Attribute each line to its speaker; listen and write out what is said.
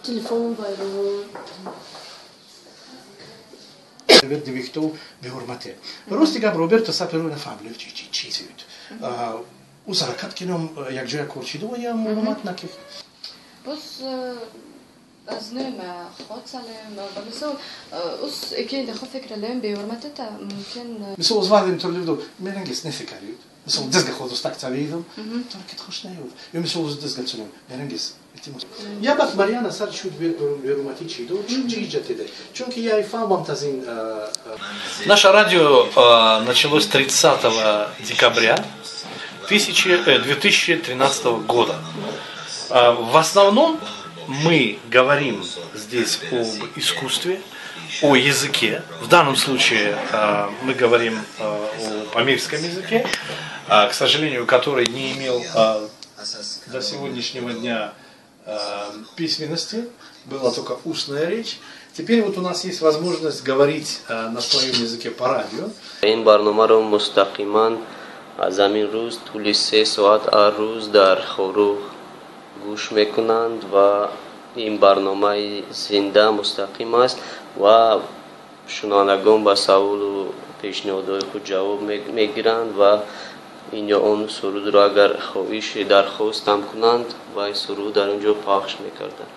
Speaker 1: Телефон вайрон.
Speaker 2: Девихтов беҳурмате. Рости гап, Роберто Саперо нафаҳмид, чи чиз буд. Ӯ ҳаракат кином якҷоя кор чиду ва я муҳурмат накард.
Speaker 3: Боз аз нӯма хотсалем ба мисол ус ики дехо фикралем беҳурматата мумкин.
Speaker 2: Мисол, узвадим торливду мерангис нефикариют. Мисол, дизга ходустак цавидум, торкит хуш наёв. Ё мисол, уз дизга цунем, мерангис илтимос. Я бат Марьяна сар шуд беҳурматӣ чиду, чи ҷатиде. Чунки я и фаҳмам тазин.
Speaker 4: Наше радио началось 30 декабря 2013 года. В основном мы говорим здесь об искусстве, о языке. В данном случае мы говорим о памирском языке, к сожалению, который не имел до сегодняшнего дня письменности, была только устная речь. Теперь вот у нас есть возможность говорить на своем языке по радио.
Speaker 5: Ин барномаро мустақиман аз ҳамин рӯз тӯли 3 соат ҳар рӯз дар Хоруғ гӯш мекунанд ва ин барномаи зинда мустақим аст ва шунавандагон ба саволу пешниҳодҳои худ ҷавоб мегиранд ва ин ё он сурудро агар хоҳиш дархост ҳам кунанд, вай суруд дар он ҷо пахш мекарданд.